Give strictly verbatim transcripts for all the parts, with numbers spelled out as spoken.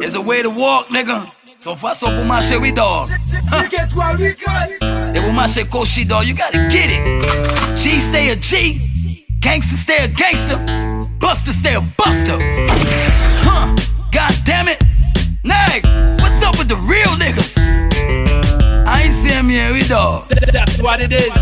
It's a way to walk, nigga. Se yon fason pou mache, wi, dog. Huh. E pou mache kochi, dog, you gotta get it. G stay a G, gangster stay a gangster, buster stay a buster. Huh. God damn it. Nèg, what's up with the real niggas? I ain't see him yet, wi, dog. That's what it is.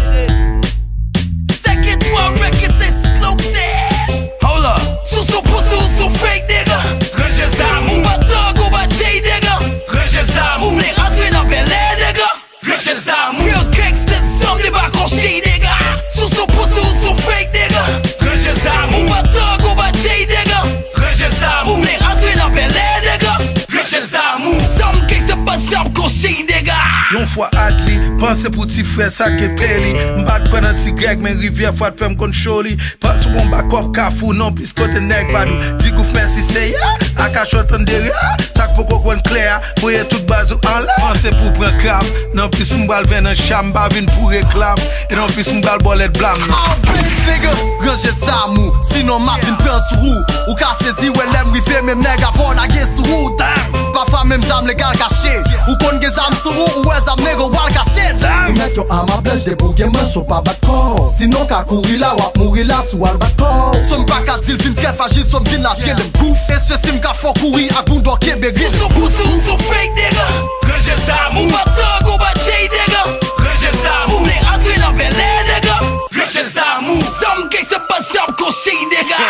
Sèke twa records exclusive. Hold up. Sou sou pou sou sou fake nigga. Ranje zam ou. Ou pa thug ou pa J nigga. Ranje zam ou. Ou vle antre nan bèlè nigga. Ranje zam ou. Real gangsta zam li pa konchi nigga. Sou sou pou sou sou fake nigga. Ranje zam ou. Ou pa thug ou pa J nigga. Ranje zam ou. Ou vle antre nan bèlè nigga. Ranje zam ou. Zam gangsta pa zam konchi nigga. Yon fwa Adli panse pou ti frè sa ke peli. M pa t kwè nan ti Grèg men rivyè fwa t fè m konn choli. Panse w bon ba kòb kafou non plis kote nèg pa di w. Di gouf mèsi seyè. Akachòt an derye. Sa k poko konn klè a. Voye tout baz ou anlè. Panse pou pran krab. Non plis m pral ven nan cham. M pa vin pou reklam. E non plis m pral bòlèt blam. All braids nigga. Ranje zam ou. Sinon m ap vin pran sou ou. Ou ka sezi wè lè m rive menm nèg avè w lage sou ou. Damn. Pafwa menm zam legal kache. Ou konn gen zam sou ou. Ou wè zam nèg ou al kache. Damn. Ou mèt yon ama blanch debouge mwen sou pa bat kò. Sinon ka kouri la w ap mouri la si w al bat kò. So m pa ka di l vin trè frajil so m vin laj rele m gouf. Esye si m ka fè w kouri ak bounda w kenbe grif. Sou sou sou sou fake nigga. Ranje zam ou. Ou pa thug ou pa J nigga. Ranje zam ou. Ou vle antre nan bèlè nigga. Ranje zam ou. Zam gangsta pa zam konchi nigga.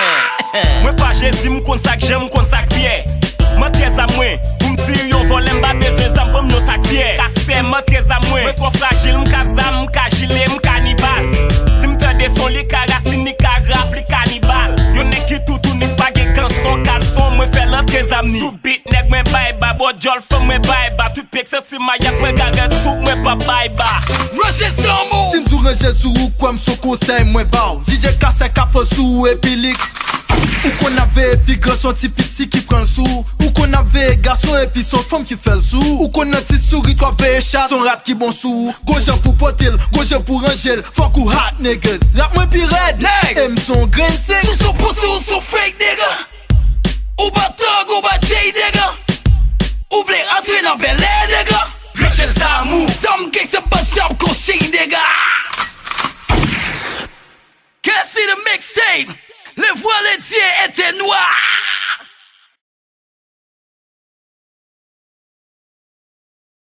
Mwen pa Jezi, m konn sa k jan, m konn sa k pyè. M antre zam mwen, pou m tire yon vòlè, m pa bezwen zam, ban m yon sak pyè. Kastè, m antre zam mwen. Mwen twò frajil, m ka zam, m ka jile, m kanibal. Si m tande son li ka rasin, li ka rap, li kanibal. Yon nèg ki toutou, li pa gen kanson, kalson, mwen fè l antre zam ni. Sou bit, nèg mwen bay ba, bò djòl fanm mwen bay ba, tout pye k santi mayas mwen ka rèd sou mwen pa bay ba. Ranje zam ou. Si m di w ranje sou ou, kwè m se yon konsèy mwen ba w. D J Kasèk ka pran sou ou epi li. Ou konn ap veye pi gran, se yon ti piti ki pran l sou ou. Ou konn ap veye gason epi se yon fanm ki fè l sou ou. Ou konn nan ti sourit w ap veye chat, se yon rat ki bon sou ou. Gon jan pou pote l, gon jan pou ranje l. Fòk ou hot niggas. Rap mwen pi rèd. Nèg. E m se yon grenn sik. Sou sou pou sou sou fake nigga. Ou pa thug ou pa J nigga. Ou vle antre nan bèlè nigga. Ranje zam ou. Zam gangsta